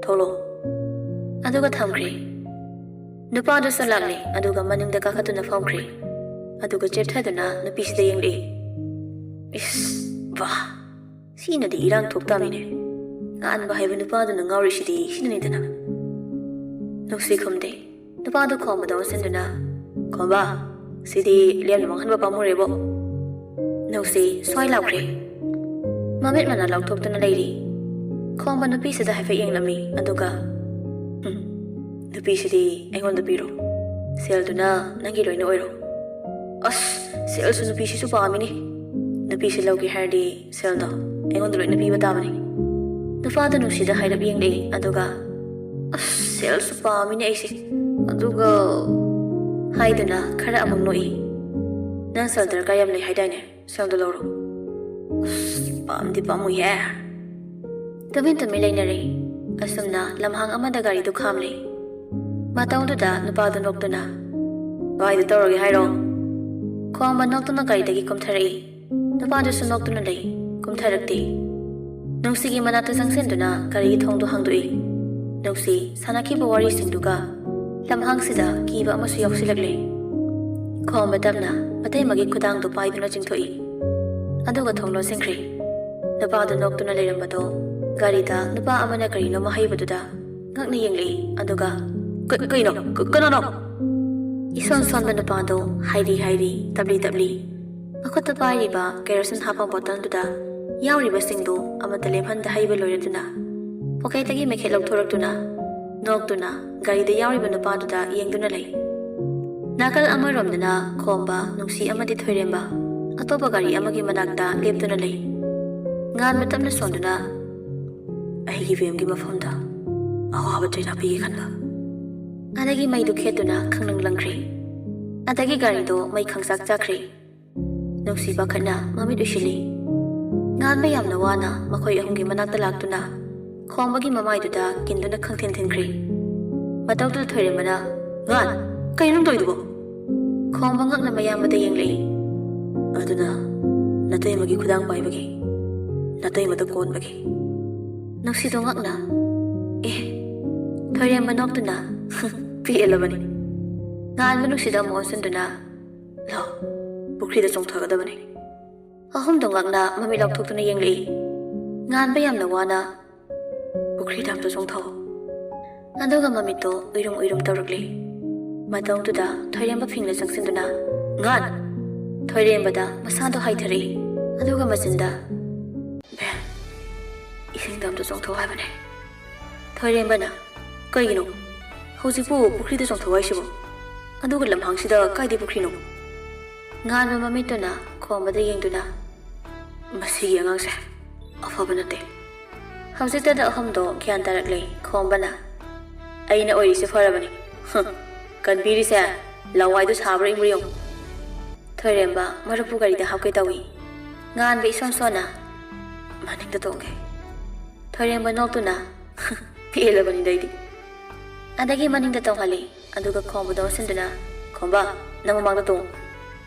"ꯊꯣꯛꯂꯛꯑꯣ꯫" ꯑꯗꯨꯒ ꯊꯝꯈ꯭ꯔꯦ꯫ ꯅꯨꯄꯥꯗꯨꯁꯨ ꯂꯥꯛꯂꯦ, ꯑꯗꯨꯒ ꯃꯅꯤꯡꯗ ꯀꯥꯈꯠꯇꯨꯅ ꯐꯝꯈ꯭ꯔꯦ꯫ ꯑꯗꯨꯒ ꯆꯦꯞꯊꯗꯨꯅ ꯅꯨꯄꯤꯁꯤꯗ ꯌꯦꯡꯂꯛꯏ꯫ "ꯏꯁ, ꯋꯥ, ꯁꯤꯅꯗꯤ ꯏꯔꯥꯡ ꯊꯣꯛ ꯇꯥꯃꯤꯅꯦ꯫ ꯉꯥꯟꯕ ꯍꯥꯏꯕ ꯅꯨꯄꯥꯗꯨꯅ ꯉꯥꯎꯔꯤꯁꯤꯗꯤ ꯁꯤꯅꯅꯤꯗꯅ꯫" ꯅꯨꯡꯁꯤ ꯈꯨꯝꯗꯦ꯫ ꯅꯨꯄꯥꯗꯨ ꯈꯣꯝꯕꯗ ꯑꯣꯟꯁꯤꯟꯗꯨꯅ, "ꯈꯣꯝꯕ, ꯁꯤꯗꯤ ꯂꯦꯝꯅ ꯃꯥꯡꯍꯟꯕ ꯄꯥꯝꯃꯨꯔꯦꯕꯣ꯫" ꯅꯨꯡꯁꯤ ꯁ꯭ꯋꯥꯏ ꯂꯥꯎꯈ꯭ꯔꯦ꯫ ꯃꯃꯤꯠ ꯃꯅꯥ ꯂꯥꯎꯊꯣꯛꯇꯨꯅ ꯂꯩꯔꯤ꯫ ꯈꯣꯝꯕ ꯅꯨꯄꯤꯁꯤꯗ ꯍꯥꯏꯐꯦꯠ ꯌꯦꯡꯂꯝꯃꯤ, ꯑꯗꯨꯒ, "ꯎꯝ, ꯅꯨꯄꯤꯁꯤꯗꯤ ꯑꯩꯉꯣꯟꯗ ꯄꯤꯔꯣ꯫ ꯁꯦꯜꯗꯨꯅ ꯅꯪꯒꯤ ꯂꯣꯏꯅ ꯑꯣꯏꯔꯣ꯫" ꯑꯁ, ꯁꯦꯜꯁꯨ ꯅꯨꯄꯤꯁꯤꯁꯨ ꯄꯥꯝꯃꯤꯅꯦ꯫ ꯅꯨꯄꯤꯁꯤ ꯂꯧꯒꯦ ꯍꯥꯏꯔꯗꯤ ꯁꯦꯜꯗꯣ ꯑꯩꯉꯣꯟꯗ ꯂꯣꯏꯅ ꯄꯤꯕ ꯇꯥꯕꯅꯤ꯫ ꯅꯨꯄꯥꯗꯨ ꯅꯨꯡꯁꯤꯗ ꯍꯥꯏꯔꯞ ꯌꯦꯡꯂꯛꯏ, ꯑꯗꯨꯒ, "ꯑꯁ, ꯁꯦꯜꯁꯨ ꯄꯥꯝꯃꯤꯅꯦ ꯑꯩꯁꯦ꯫" ꯑꯗꯨꯒ ꯍꯥꯏꯗꯨꯅ ꯈꯔ ꯑꯃꯨꯛ ꯅꯣꯛꯏ꯫ "ꯅꯪ ꯁꯦꯜ ꯗꯔꯀꯥꯔ ꯌꯥꯝ ꯂꯩ ꯍꯥꯏꯗꯥꯏꯅꯦ? ꯁꯦꯜꯗꯣ ꯂꯧꯔꯣ꯫" "ꯑꯁ, ꯄꯥꯝꯗꯤ ꯄꯥꯝꯃꯨꯏꯍꯦ꯫" ꯇꯨꯃꯤꯟ ꯇꯨꯃꯤꯟ ꯂꯩꯅꯔꯦ꯫ ꯑꯁꯨꯝꯅ ꯂꯝꯍꯥꯡ ꯑꯃꯗ ꯒꯥꯔꯤꯗꯨ ꯈꯥꯝꯂꯦ꯫ ꯃꯇꯧꯗꯨꯗ ꯅꯨꯄꯥꯗꯨ ꯅꯣꯛꯇꯨꯅ, "ꯀꯥꯏꯗ ꯇꯧꯔꯒꯦ ꯍꯥꯏꯔꯣ?" ꯈꯣꯝꯕ ꯅꯣꯛꯇꯨꯅ ꯒꯥꯔꯤꯗꯒꯤ ꯀꯨꯝꯊꯔꯛꯏ꯫ ꯅꯨꯄꯥꯗꯨꯁꯨ ꯅꯣꯛꯇꯨꯅ ꯂꯩ, ꯀꯨꯝꯊꯔꯛꯇꯦ꯫ ꯅꯨꯡꯁꯤꯒꯤ ꯃꯅꯥꯛꯇ ꯆꯪꯁꯤꯟꯗꯨꯅ ꯒꯥꯔꯤꯒꯤ ꯊꯣꯡꯗꯨ ꯍꯥꯡꯗꯣꯛꯏ꯫ ꯅꯨꯡꯁꯤ ꯁꯥꯟꯅꯈꯤꯕ ꯋꯥꯔꯤꯁꯤꯡꯗꯨꯒ ꯂꯝꯍꯥꯡꯁꯤꯗ ꯀꯤꯕ ꯑꯃꯁꯨ ꯌꯥꯎꯁꯤꯜꯂꯛꯂꯦ꯫ ꯈꯣꯝꯕ ꯇꯞꯅ ꯃꯇꯩꯃꯒꯤ ꯈꯨꯗꯥꯡꯗꯨ ꯄꯥꯏꯗꯨꯅ ꯆꯤꯡꯊꯣꯛꯏ, ꯑꯗꯨꯒ ꯊꯣꯡ ꯂꯣꯟꯁꯤꯟꯈ꯭ꯔꯦ꯫ ꯅꯨꯄꯥꯗꯨ ꯅꯣꯛꯇꯨꯅ ꯂꯩꯔꯝꯕꯗꯣ ꯒꯥꯔꯤꯗ ꯅꯨꯄꯥ ꯑꯃꯅ ꯀꯔꯤꯅꯣꯃ ꯍꯩꯕꯗꯨꯗ ꯉꯛꯅ ꯌꯦꯡꯂꯛꯏ꯫ ꯑꯗꯨꯒ, "ꯀ-, ꯀꯩꯅꯣ? ꯀ-, ꯀꯅꯥꯅꯣ?" ꯏꯁꯣꯟ ꯁꯣꯟꯕ ꯅꯨꯄꯥꯗꯣ ꯍꯥꯏꯔꯤ ꯍꯥꯏꯔꯤ, ꯇꯞꯂꯤ ꯇꯞꯂꯤ ꯃꯈꯨꯠꯇ ꯄꯥꯏꯔꯤꯕ ꯀꯦꯔꯣꯁꯤꯟ ꯍꯥꯞꯄ ꯕꯣꯇꯜꯗꯨꯗ ꯌꯥꯎꯔꯤꯕꯁꯤꯡꯗꯨ ꯑꯃꯠꯇ ꯂꯦꯝꯍꯟꯗ ꯍꯩꯕ ꯂꯣꯏꯔꯗꯨꯅ ꯄꯣꯀꯦꯠꯇꯒꯤ ꯃꯩꯈꯦꯠ ꯂꯧꯊꯣꯔꯛꯇꯨꯅ ꯅꯣꯛꯇꯨꯅ ꯒꯥꯔꯤꯗ ꯌꯥꯎꯔꯤꯕ ꯅꯨꯄꯥꯗꯨꯗ ꯌꯦꯡꯗꯨꯅ ꯂꯩ꯫ ꯅꯥꯀꯜ ꯑꯃꯔꯣꯝꯗꯅ ꯈꯣꯝꯕ, ꯅꯨꯡꯁꯤ ꯑꯃꯗꯤ ꯊꯣꯏꯔꯦꯝꯕ ꯑꯇꯣꯞꯄ ꯒꯥꯔꯤ ꯑꯃꯒꯤ ꯃꯅꯥꯛꯇ ꯂꯦꯞꯇꯨꯅ ꯂꯩ꯫ ꯉꯥꯟꯕ ꯇꯞꯅ ꯁꯣꯟꯗꯨꯅ, "ꯑꯩꯒꯤ ꯕꯦꯝꯒꯤ ꯃꯐꯝꯗ ꯑꯋꯥꯕ ꯆꯩꯅꯥ ꯄꯤꯒꯦ ꯈꯟꯕ?" ꯑꯗꯒꯤ ꯃꯩꯗꯨ ꯈꯦꯠꯇꯨꯅ ꯈꯪꯂꯪ ꯂꯪꯈ꯭ꯔꯦ꯫ ꯑꯗꯒꯤ ꯒꯥꯔꯤꯗꯣ ꯃꯩ ꯈꯪꯆꯥꯛ ꯆꯥꯛꯈ꯭ꯔꯦ꯫ ꯅꯨꯡꯁꯤ ꯄꯥꯈꯠꯅ ꯃꯃꯤꯠ ꯎꯏꯁꯤꯜꯂꯤ꯫ ꯉꯥꯟꯕ ꯌꯥꯝꯅ ꯋꯥꯅ ꯃꯈꯣꯏ ꯑꯍꯨꯝꯒꯤ ꯃꯅꯥꯛꯇ ꯂꯥꯛꯇꯨꯅ ꯈꯣꯝꯕꯒꯤ ꯃꯃꯥꯏꯗꯨꯗ ꯀꯤꯟꯗꯨꯅ ꯈꯪꯊꯤꯟ ꯊꯤꯟꯈ꯭ꯔꯦ꯫ ꯃꯇꯧꯗꯨꯗ ꯊꯣꯏꯔꯦꯝꯕꯅ, "ꯉꯥꯟ, ꯀꯩꯅꯣ ꯅꯪ ꯇꯧꯔꯤꯗꯨꯕꯣ?" ꯈꯣꯝꯕ ꯉꯛꯅ ꯃꯌꯥꯝꯕꯗ ꯌꯦꯡꯂꯛꯏ꯫ "ꯑꯗꯨꯅ ꯅꯇꯩꯃꯒꯤ ꯈꯨꯗꯥꯡ ꯄꯥꯏꯕꯒꯤ ꯅꯇꯩꯃꯗ ꯀꯣꯟꯕꯒꯤ?" ꯅꯨꯡꯁꯤꯗꯣ ꯉꯛꯅ, "ꯑꯦ!" ꯊꯣꯏꯔꯦꯝꯕ ꯅꯣꯛꯇꯨꯅ, "ꯄꯦꯜꯂꯕꯅꯤ!" ꯉꯥꯟꯕ ꯅꯨꯡꯁꯤꯗ ꯑꯃꯨꯛ ꯑꯣꯟꯁꯤꯟꯗꯨꯅ, "ꯂꯥꯎ, ꯄꯨꯈ꯭ꯔꯤꯗ ꯆꯣꯡꯊꯒꯗꯕꯅꯤ!" ꯑꯍꯨꯝꯗꯣ ꯉꯛꯅ ꯃꯃꯤꯠ ꯂꯥꯎꯊꯣꯛꯇꯨꯅ ꯌꯦꯡꯂꯛꯏ꯫ ꯉꯥꯟꯕ ꯌꯥꯝꯅ ꯋꯥꯅ, "ꯄꯨꯈ꯭ꯔꯤꯗ ꯑꯝꯇ ꯆꯣꯡꯊꯧ꯫" ꯑꯗꯨꯒ ꯃꯃꯤꯠꯇꯣ ꯎꯏꯔꯨꯝ ꯎꯏꯔꯨꯝ ꯇꯧꯔꯛꯂꯤ꯫ ꯃꯇꯧꯗꯨꯗ ꯊꯣꯏꯔꯦꯝꯕ ꯐꯤꯡꯅ ꯆꯪꯁꯤꯟꯗꯨꯅ, "ꯉꯥꯟ!" ꯊꯣꯏꯔꯦꯝꯕꯗ ꯃꯁꯥꯗꯣ ꯍꯥꯏꯊꯔꯛꯏ꯫ ꯑꯗꯨꯒ ꯃꯆꯤꯟꯗ, "ꯕꯦꯝ, ꯏꯁꯤꯡꯗ ꯑꯝꯇ ꯆꯣꯡꯊꯧ ꯍꯥꯏꯕꯅꯦ꯫" ꯊꯣꯏꯔꯦꯝꯕꯅ, "ꯀꯩꯒꯤꯅꯣ? ꯍꯧꯖꯤꯛꯄꯨ ꯄꯨꯈ꯭ꯔꯤꯗ ꯆꯣꯡꯊꯧ ꯍꯥꯏꯁꯤꯕꯣ? ꯑꯗꯨꯒ ꯂꯝꯍꯥꯡꯁꯤꯗ ꯀꯥꯏꯗꯩ ꯄꯨꯈ꯭ꯔꯤꯅꯣ?" ꯉꯥꯟꯕ ꯃꯃꯤꯠꯇꯨꯅ ꯈꯣꯝꯕꯗ ꯌꯦꯡꯗꯨꯅ, "ꯃꯁꯤꯒꯤ ꯑꯉꯥꯡꯁꯦ ꯑꯐꯕ ꯅꯠꯇꯦ꯫" ꯍꯧꯖꯤꯛꯇꯗ ꯑꯍꯨꯝꯗꯣ ꯒ꯭ꯌꯥꯟ ꯇꯥꯔꯛꯂꯦ꯫ ꯈꯣꯝꯕꯅ, "ꯑꯩꯅ ꯑꯣꯏꯔꯤꯁꯦ ꯐꯔꯕꯅꯤ꯫ ꯍꯨꯝ, ꯀꯟꯕꯤꯔꯤꯁꯦ ꯂꯋꯥꯏꯗꯨ ꯁꯥꯕ꯭ꯔꯥ ꯏꯪꯕ꯭ꯔꯥ ꯌꯦꯡꯉꯨ꯫" ꯊꯣꯏꯔꯦꯝꯕ ꯃꯔꯨꯞꯄꯨ ꯒꯥꯔꯤꯗ ꯍꯥꯞꯀꯦ ꯇꯧꯏ꯫ ꯉꯥꯟꯕ ꯏꯁꯣꯟ ꯁꯣꯟꯅ, "ꯃꯅꯤꯡꯗ ꯇꯣꯡꯒꯦ꯫" ꯊꯣꯏꯔꯦꯝꯕ ꯅꯣꯛꯇꯨꯅ, "ꯄꯦꯜꯂꯕꯅꯤꯗ ꯑꯩꯗꯤ꯫" ꯑꯗꯒꯤ ꯃꯅꯤꯡꯗ ꯇꯣꯡꯍꯜꯂꯤ꯫ ꯑꯗꯨꯒ ꯈꯣꯝꯕꯗ ꯑꯣꯟꯁꯤꯟꯗꯨꯅ, "ꯈꯣꯝꯕ, ꯅꯪ ꯃꯃꯥꯡꯗ ꯇꯣꯡꯉꯨ꯫"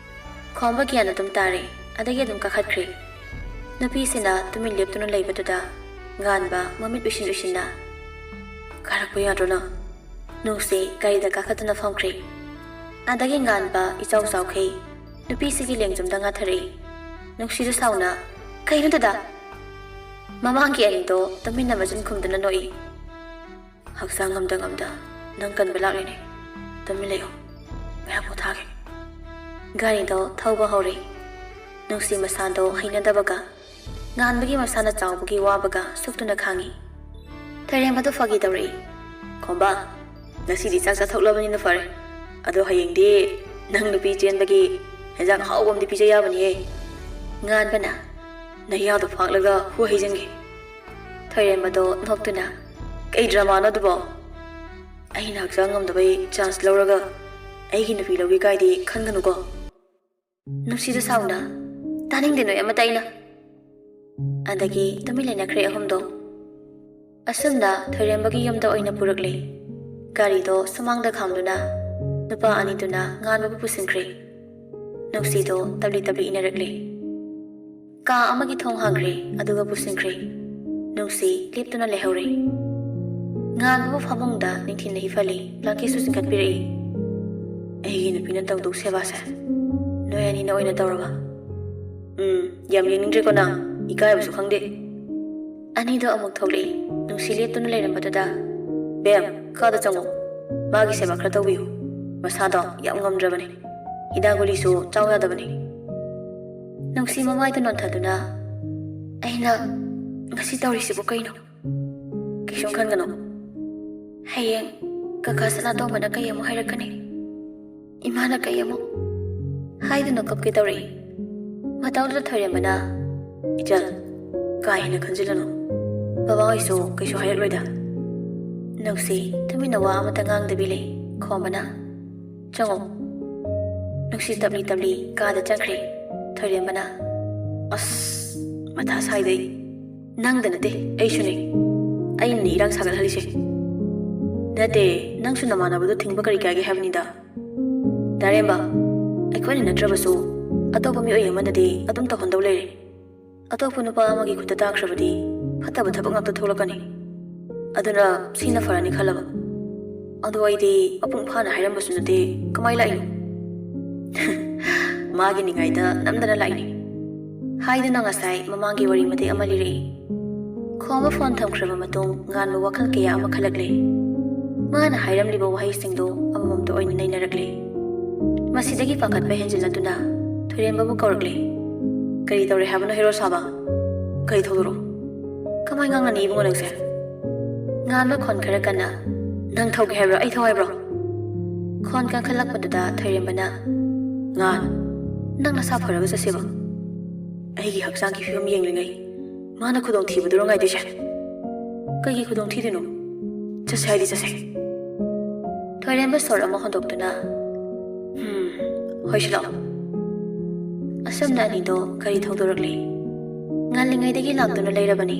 ꯈꯣꯝꯕ ꯒ꯭ꯌꯥꯟ ꯑꯗꯨꯝ ꯇꯥꯔꯦ꯫ ꯑꯗꯒꯤ ꯑꯗꯨꯝ ꯀꯥꯈꯠꯈ꯭ꯔꯦ꯫ ꯅꯨꯄꯤꯁꯤꯅ ꯇꯨꯃꯤꯟ ꯂꯦꯞꯇꯨꯅ ꯂꯩꯕꯗꯨꯗ ꯉꯥꯟꯕ ꯃꯃꯤꯠ ꯎꯏꯁꯤꯟ ꯎꯏꯁꯤꯟꯅ, "ꯀꯥꯔꯛꯄ ꯌꯥꯗ꯭ꯔꯣ ꯅꯪ?" ꯅꯨꯡꯁꯤ ꯒꯥꯔꯤꯗ ꯀꯥꯈꯠꯇꯨꯅ ꯐꯝꯈ꯭ꯔꯦ꯫ ꯑꯗꯒꯤ ꯉꯥꯟꯕ ꯏꯆꯥꯎ ꯆꯥꯎꯈꯩ ꯅꯨꯄꯤꯁꯤꯒꯤ ꯂꯦꯡꯖꯨꯝꯗ ꯉꯥꯊꯔꯛꯏ꯫ ꯅꯨꯡꯁꯤꯗꯨ ꯁꯥꯎꯅ, "ꯀꯩꯅꯣ ꯗꯗꯥ? ꯃꯃꯥꯡꯒꯤ ꯑꯅꯤꯗꯣ ꯇꯨꯃꯤꯟꯅ ꯃꯆꯤꯟ ꯈꯨꯝꯗꯨꯅ ꯅꯣꯛꯏ꯫ "ꯍꯛꯆꯥꯡ ꯉꯝꯗ ꯉꯝꯗ ꯅꯪ ꯀꯟꯕ ꯂꯥꯛꯂꯤꯅꯦ꯫ ꯇꯨꯃꯤꯟ ꯂꯩꯌꯨ꯫ ꯉꯥꯏꯍꯥꯛ ꯄꯣꯊꯥꯒꯦ꯫" ꯒꯥꯔꯤꯗꯣ ꯊꯧꯕ ꯍꯧꯔꯦ꯫ ꯅꯨꯡꯁꯤ ꯃꯁꯥꯗꯣ ꯍꯩꯅꯗꯕꯒ, ꯉꯥꯟꯕꯒꯤ ꯃꯁꯥꯅ ꯆꯥꯎꯕꯒꯤ ꯋꯥꯕꯒ ꯁꯨꯛꯇꯨꯅ ꯈꯥꯡꯉꯤ꯫ ꯊꯣꯏꯔꯦꯝꯕꯗꯣ ꯐꯥꯒꯤ ꯇꯧꯔꯛꯏ꯫ "ꯈꯣꯝꯕ, ꯉꯁꯤꯗꯤ ꯆꯥꯛ ꯆꯥꯊꯣꯛꯂꯕꯅꯤꯅ ꯐꯔꯦ꯫ ꯑꯗꯣ ꯍꯌꯦꯡꯗꯤ ꯅꯪ ꯅꯨꯄꯤ ꯆꯦꯟꯕꯒꯤ ꯍꯦꯟꯖꯥꯡ ꯑꯍꯥꯎꯕ ꯑꯃꯗꯤ ꯄꯤꯖ ꯌꯥꯕꯅꯤꯌꯦ꯫" ꯉꯥꯟꯕꯅ, "ꯅꯌꯥꯗꯣ ꯐꯥꯛꯂꯒ ꯍꯨ ꯍꯩꯖꯤꯟꯒꯦ꯫" ꯊꯣꯏꯔꯦꯝꯕꯗꯣ ꯅꯣꯛꯇꯨꯅ, "ꯀꯩ ꯗ꯭ꯔꯃꯥꯅꯣ ꯑꯗꯨꯕꯣ? ꯑꯩꯅ ꯍꯛꯆꯥꯡ ꯉꯝꯗꯕꯩ ꯆꯥꯟꯁ ꯂꯧꯔꯒ ꯑꯩꯒꯤ ꯅꯨꯄꯤ ꯂꯧꯒꯦ ꯀꯥꯏꯗꯤ ꯈꯟꯒꯅꯨꯀꯣ꯫" ꯅꯨꯡꯁꯤꯗ ꯁꯥꯎꯅ, "ꯇꯥꯅꯤꯡꯗꯦ ꯅꯣꯏ ꯑꯃꯠꯇ ꯑꯩꯅ꯫" ꯑꯗꯒꯤ ꯇꯨꯃꯤꯟ ꯂꯩꯅꯈ꯭ꯔꯦ ꯑꯍꯨꯝꯗꯣ꯫ ꯑꯁꯨꯝꯅ ꯊꯣꯏꯔꯦꯝꯕꯒꯤ ꯌꯨꯝꯗ ꯑꯣꯏꯅ ꯄꯨꯔꯛꯂꯦ꯫ ꯒꯥꯔꯤꯗꯣ ꯁꯨꯃꯥꯡꯗ ꯈꯥꯝꯗꯨꯅ ꯅꯨꯄꯥ ꯑꯅꯤꯗꯨꯅ ꯉꯥꯟꯕꯕꯨ ꯄꯨꯁꯤꯟꯈ꯭ꯔꯦ꯫ ꯅꯨꯡꯁꯤꯗꯣ ꯇꯞꯂꯤ ꯇꯞꯂꯤ ꯏꯟꯅꯔꯛꯂꯦ꯫ ꯀꯥ ꯑꯃꯒꯤ ꯊꯣꯡ ꯍꯥꯡꯈ꯭ꯔꯦ, ꯑꯗꯨꯒ ꯄꯨꯁꯤꯟꯈ꯭ꯔꯦ꯫ ꯅꯨꯡꯁꯤ ꯂꯦꯞꯇꯨꯅ ꯂꯩꯍꯧꯔꯦ꯫ ꯉꯥꯟꯕꯕꯨ ꯐꯃꯨꯡꯗ ꯅꯤꯡꯊꯤꯅ ꯍꯤꯞꯍꯜꯂꯤ, ꯕ꯭ꯂꯥꯡꯀꯦꯠꯁꯨ ꯆꯤꯡꯈꯠꯄꯤꯔꯛꯏ꯫ "ꯑꯩꯒꯤ ꯅꯨꯄꯤꯅ ꯇꯧꯗꯧ ꯁꯦꯕꯥꯁꯦ ꯅꯣꯏ ꯑꯅꯤꯅ ꯑꯣꯏꯅ ꯇꯧꯔꯕ? ꯎꯝ, ꯌꯥꯝ ꯌꯦꯡꯅꯤꯡꯗ꯭ꯔꯦꯀꯣ ꯅꯪ, ꯏꯀꯥꯏꯕꯁꯨ ꯈꯪꯗꯦ꯫" ꯑꯅꯤꯗꯣ ꯑꯃꯨꯛ ꯊꯣꯛꯂꯛꯏ꯫ ꯅꯨꯡꯁꯤ ꯂꯦꯞꯇꯨꯅ ꯂꯩꯔꯝꯕꯗꯨꯗ, "ꯕꯦꯝ, ꯀꯥꯗ ꯆꯪꯉꯣ꯫ ꯃꯥꯒꯤ ꯁꯦꯕꯥ ꯈꯔ ꯇꯧꯕꯤꯌꯨ꯫ ꯃꯁꯥꯗꯣ ꯌꯥꯝ ꯉꯝꯗ꯭ꯔꯕꯅꯦ꯫ ꯍꯤꯗꯥꯛ ꯒꯨꯂꯤꯁꯨ ꯆꯥꯎ ꯌꯥꯗꯕꯅꯦ꯫" ꯅꯨꯡꯁꯤ ꯃꯃꯥꯏꯗ ꯅꯣꯟꯊꯗꯨꯅ, "ꯑꯩꯅ ꯉꯁꯤ ꯇꯧꯔꯤꯁꯤꯕꯨ ꯀꯩꯅꯣ?" "ꯀꯩꯁꯨꯝ ꯈꯟꯒꯅꯨ꯫ ꯍꯌꯦꯡ ꯀꯀꯥ ꯁꯅꯥꯇꯣꯝꯕꯅ ꯀꯩ ꯑꯃꯨꯛ ꯍꯥꯏꯔꯛꯀꯅꯤ, ꯏꯃꯥꯅ ꯀꯩ ꯑꯃꯨꯛ?" ꯍꯥꯏꯗꯨꯅ ꯀꯞꯀꯦ ꯇꯧꯔꯛꯏ꯫ ꯃꯇꯧꯗꯨꯗ ꯊꯣꯏꯔꯦꯝꯕꯅ, "ꯏꯆꯜ, ꯀꯥ ꯍꯦꯟꯅ ꯈꯟꯖꯤꯜꯂꯅꯨ꯫ ꯕꯕꯥ ꯍꯣꯏꯁꯨ ꯀꯩꯁꯨ ꯍꯥꯏꯔꯛꯂꯣꯏꯗ꯫" ꯅꯨꯡꯁꯤ ꯇꯨꯃꯤꯟꯅ ꯋꯥ ꯑꯃꯠꯇ ꯉꯥꯡꯗꯕꯤ ꯂꯩ꯫ ꯈꯣꯝꯕꯅ, "ꯆꯪꯉꯣ꯫" ꯅꯨꯡꯁꯤ ꯇꯞꯂꯤ ꯇꯞꯂꯤ ꯀꯥꯗ ꯆꯪꯈ꯭ꯔꯦ꯫ ꯊꯣꯏꯔꯦꯝꯕꯅ, "ꯑꯁ, ꯃꯊꯥ ꯁꯥꯏꯗ ꯑꯩ꯫ ꯅꯪꯗ ꯅꯠꯇꯦ, ꯑꯩꯁꯨꯅꯦ꯫ ꯑꯩꯅꯅꯦ ꯏꯔꯥꯡ ꯁꯥꯒꯠꯍꯜꯂꯤꯁꯦ꯫" "ꯅꯠꯇꯦ, ꯅꯪꯁꯨ ꯅꯃꯥꯟꯅꯕꯗꯣ ꯊꯤꯡꯕ ꯀꯔꯤ ꯀꯥꯏꯒꯦ ꯍꯥꯏꯕꯅꯤꯗ꯫ ꯗꯥꯔꯦꯝꯕ, ꯑꯩꯈꯣꯏꯅ ꯅꯠꯇ꯭ꯔꯕꯁꯨ ꯑꯇꯣꯞꯄ ꯃꯤꯑꯣꯏ ꯑꯃꯅꯗꯤ ꯑꯗꯨꯝ ꯇꯧꯍꯟꯗꯧ ꯂꯩꯔꯦ꯫ ꯑꯇꯣꯞꯄ ꯅꯨꯄꯥ ꯑꯃꯒꯤ ꯈꯨꯠꯇ ꯇꯥꯈ꯭ꯔꯕꯗꯤ ꯐꯠꯇꯕ ꯊꯕꯛ ꯉꯥꯛꯇ ꯊꯣꯛꯂꯛꯀꯅꯤ꯫ ꯑꯗꯨꯅ ꯁꯤꯅ ꯐꯔꯅꯤ ꯈꯜꯂꯕ꯫ ꯑꯗꯣ ꯑꯩꯗꯤ ꯃꯄꯨꯡ ꯐꯥꯅ ꯍꯥꯏꯔꯝꯕꯁꯨ ꯅꯠꯇꯦ, ꯀꯃꯥꯏ ꯂꯥꯛꯏꯅꯣ?" "ꯃꯥꯒꯤ ꯅꯤꯡꯉꯥꯏꯗ ꯅꯝꯗꯅ ꯂꯥꯛꯏꯅꯦ꯫" ꯍꯥꯏꯗꯨꯅ ꯉꯁꯥꯏ ꯃꯃꯥꯡꯒꯤ ꯋꯥꯔꯤ ꯃꯇꯦꯛ ꯑꯃ ꯂꯤꯔꯛꯏ꯫ ꯈꯣꯝꯕ ꯐꯣꯟ ꯊꯝꯈ꯭ꯔꯕ ꯃꯇꯨꯡ ꯉꯥꯟꯕ ꯋꯥꯈꯜ ꯀꯌꯥ ꯑꯃ ꯈꯜꯂꯛꯂꯦ꯫ ꯃꯥꯅ ꯍꯥꯏꯔꯝꯂꯤꯕ ꯋꯥꯍꯩꯁꯤꯡꯗꯨ ꯑꯃꯃꯝꯇ ꯑꯣꯏꯅ ꯅꯩꯅꯔꯛꯂꯦ꯫ ꯃꯁꯤꯗꯒꯤ ꯄꯥꯈꯠꯄ ꯍꯦꯟꯖꯤꯜꯂꯛꯇꯨꯅ ꯊꯣꯏꯔꯦꯝꯕꯕꯨ ꯀꯧꯔꯛꯂꯦ꯫ "ꯀꯔꯤ ꯇꯧꯔꯦ ꯍꯥꯏꯕꯅꯣ, ꯍꯦꯔꯣ ꯁꯥꯕ? ꯀꯔꯤ ꯊꯧꯗꯣꯔꯛꯑꯣ? ꯀꯃꯥꯏ ꯉꯥꯡꯅꯅꯤ ꯏꯕꯨꯡꯉꯣ ꯅꯪꯁꯦ?" ꯉꯥꯟꯕ ꯈꯣꯟ ꯈꯔ ꯀꯟꯅ, "ꯅꯪ ꯊꯧꯒꯦ ꯍꯥꯏꯕ꯭ꯔꯣ, ꯑꯩ ꯊꯧ ꯍꯥꯏꯕ꯭ꯔꯣ?" ꯈꯣꯟ ꯀꯟꯈꯠꯂꯛꯄꯗꯨꯗ ꯊꯣꯏꯔꯦꯝꯕꯅ, "ꯉꯥꯟ, ꯅꯪ ꯅꯁꯥ ꯐꯔꯒ ꯆꯠꯁꯦꯕ꯫ ꯑꯩꯒꯤ ꯍꯛꯆꯥꯡꯒꯤ ꯐꯤꯕꯝ ꯌꯦꯡꯂꯤꯉꯩ ꯃꯥꯅ ꯈꯨꯗꯣꯡꯊꯤꯕꯗꯨꯔꯣ ꯉꯥꯏꯗꯣꯏꯁꯦ? ꯀꯩꯒꯤ ꯈꯨꯗꯣꯡꯊꯤꯗꯣꯏꯅꯣ? ꯆꯠꯁꯦ ꯍꯥꯏꯗꯤ ꯆꯠꯁꯦ꯫" ꯊꯣꯏꯔꯦꯝꯕ ꯁꯣꯔ ꯑꯃ ꯍꯣꯟꯗꯣꯛꯇꯨꯅ, "ꯍꯝ, ꯍꯣꯏ, ꯁꯤ ꯂꯥꯛꯑꯣ꯫" ꯑꯁꯨꯝꯅ ꯑꯅꯤꯗꯣ ꯒꯥꯔꯤ ꯊꯧꯗꯣꯔꯛꯂꯤ꯫ ꯉꯜꯂꯤꯉꯩꯗꯒꯤ ꯂꯥꯛꯇꯨꯅ ꯂꯩꯔꯕꯅꯤ꯫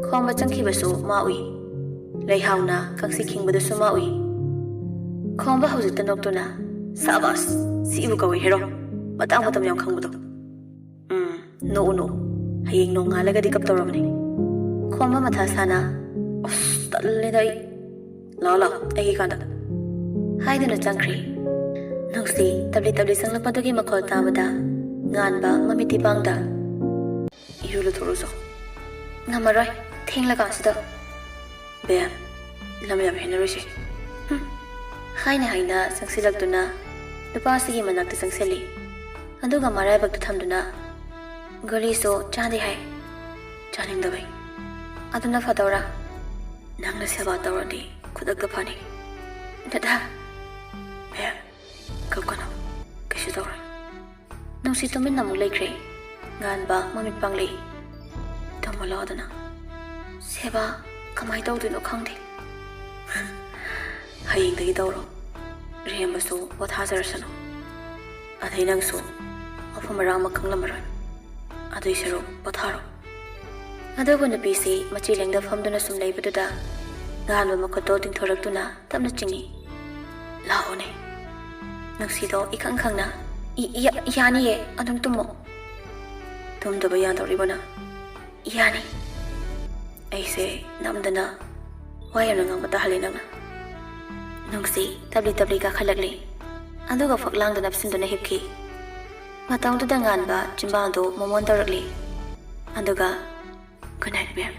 ꯈꯣꯝꯕ ꯆꯪꯈꯤꯕꯁꯨ ꯃꯥ ꯎꯏ꯫ ꯂꯩꯍꯥꯎꯅ ꯀꯛꯆꯤ ꯈꯤꯡꯕꯗꯨꯁꯨ ꯃꯥ ꯎꯏ꯫ ꯈꯣꯝꯕ ꯍꯧꯖꯤꯛꯇ ꯅꯣꯛꯇꯨꯅ, "ꯁꯥꯕꯥꯁ, ꯁꯤꯕꯨ ꯀꯧꯏ ꯍꯦꯔꯣ꯫ ꯃꯇꯥꯡ ꯃꯇꯝ ꯌꯥꯝ ꯈꯪꯕꯗꯣ꯫ ꯎꯝ, ꯅꯣꯛꯎ, ꯅꯣꯛꯎ꯫ ꯍꯌꯦꯡ ꯅꯣꯡꯉꯥꯜꯂꯒꯗꯤ ꯀꯞꯇꯧꯔꯕꯅꯤ꯫" ꯈꯣꯝꯕ ꯃꯊꯥ ꯁꯥꯅ, "ꯑꯁ, ꯇꯜꯂꯦꯗ ꯑꯩ꯫ ꯂꯥꯛꯑꯣ, ꯂꯥꯛꯑꯣ, ꯑꯩꯒꯤ ꯀꯥꯗ꯫" ꯍꯥꯏꯗꯨꯅ ꯆꯪꯈ꯭ꯔꯦ꯫ ꯅꯨꯡꯁꯤ ꯇꯞꯂꯤ ꯇꯞꯂꯤ ꯆꯪꯂꯛꯄꯗꯨꯒꯤ ꯃꯈꯣꯜ ꯇꯥꯕꯗ ꯉꯥꯟꯕ ꯃꯃꯤꯠꯇꯤ ꯄꯥꯡꯗ, "ꯏꯔꯨ ꯂꯨꯊꯣꯛꯂꯨꯆꯣ꯫" "ꯉꯝꯃꯔꯣꯏ, ꯊꯦꯡꯂꯀꯥꯟꯁꯤꯗ꯫" "ꯕꯦꯝ, ꯂꯝ ꯌꯥꯝ ꯍꯦꯟꯅꯔꯣꯏꯁꯦ꯫" ꯍꯨꯝ꯫ ꯍꯥꯏꯅ ꯍꯥꯏꯅ ꯆꯪꯁꯤꯜꯂꯛꯇꯨꯅ ꯅꯨꯄꯥꯁꯤꯒꯤ ꯃꯅꯥꯛꯇ ꯆꯪꯁꯤꯜꯂꯤ꯫ ꯑꯗꯨꯒ ꯃꯔꯥꯏꯕꯛꯇ ꯊꯝꯗꯨꯅ, "ꯒꯨꯂꯤꯁꯨ ꯆꯥꯗꯦ ꯍꯥꯏ꯫" "ꯆꯥꯅꯤꯡꯗꯕꯩ꯫" "ꯑꯗꯨꯅ ꯐꯗꯧꯔꯥ?" "ꯅꯪꯅ ꯁꯦꯕꯥ ꯇꯧꯔꯗꯤ ꯈꯨꯗꯛꯇ ꯐꯅꯤ꯫" "ꯗꯗꯥ!" "ꯕꯦꯝ, ꯀꯞꯀꯅꯨ, ꯀꯩꯁꯨ ꯇꯧꯔꯣꯏ꯫" ꯅꯨꯡꯁꯤ ꯇꯨꯃꯤꯟꯅ ꯑꯃꯨꯛ ꯂꯩꯈ꯭ꯔꯦ꯫ ꯉꯥꯟꯕ ꯃꯃꯤꯠ ꯄꯥꯡꯂꯤ꯫ "ꯇꯝꯃꯣ ꯂꯥꯎꯗꯅ꯫" "ꯁꯦꯕꯥ ꯀꯃꯥꯏ ꯇꯧꯗꯣꯏꯅꯣ ꯈꯪꯗꯦ꯫" "ꯍꯌꯦꯡꯗꯒꯤ ꯇꯧꯔꯣ꯫ ꯔꯦꯝꯕꯁꯨ ꯄꯣꯊꯥꯖꯔꯁꯅꯨ꯫ ꯑꯗꯩ ꯅꯪꯁꯨ ꯃꯐꯝ ꯃꯔꯥꯡ ꯑꯃ ꯈꯪꯂꯝꯃꯔꯣꯏ꯫ ꯑꯗꯨꯏ ꯁꯔꯨꯛ ꯄꯣꯊꯥꯔꯣ꯫" ꯑꯗꯨꯕꯨ ꯅꯨꯄꯤꯁꯤ ꯃꯆꯤ ꯂꯦꯡꯗ ꯐꯝꯗꯨꯅ ꯁꯨꯝ ꯂꯩꯕꯗꯨꯗ ꯉꯥꯟꯕ ꯃꯈꯨꯠꯇꯣ ꯇꯤꯡꯊꯣꯔꯛꯇꯨꯅ ꯇꯞꯅ ꯆꯤꯡꯏ꯫ "ꯂꯥꯛꯑꯣꯅꯦ꯫" ꯅꯨꯡꯁꯤꯗꯣ ꯏꯈꯪ ꯈꯪꯅ, "ꯏ-, ꯏ-, ꯌꯥꯅꯤꯌꯦ, ꯑꯗꯨꯝ ꯇꯨꯝꯃꯣ꯫" "ꯇꯨꯝꯗꯕ ꯌꯥꯗꯧꯔꯤꯕꯣ ꯅꯪ?" "ꯌꯥꯅꯤ꯫" "ꯑꯩꯁꯦ ꯅꯝꯗꯅ ꯋꯥ ꯌꯥꯝꯅ ꯉꯥꯡꯕ ꯇꯥꯍꯜꯂꯤ ꯅꯪꯅ꯫" ꯅꯨꯡꯁꯤ ꯇꯞꯂꯤ ꯇꯞꯂꯤ ꯀꯥꯈꯠꯂꯛꯂꯤ꯫ ꯑꯗꯨꯒ ꯐꯛꯂꯥꯡꯗ ꯅꯞꯁꯤꯟꯗꯨꯅ ꯍꯤꯞꯈꯤ꯫ ꯃꯇꯝꯗꯨꯗ ꯉꯥꯟꯕ ꯆꯤꯝꯕꯥꯜꯗꯨ ꯃꯣꯃꯣꯟ ꯇꯧꯔꯛꯂꯤ꯫ ꯑꯗꯨꯒ, "Good night, ꯕꯦꯝ꯫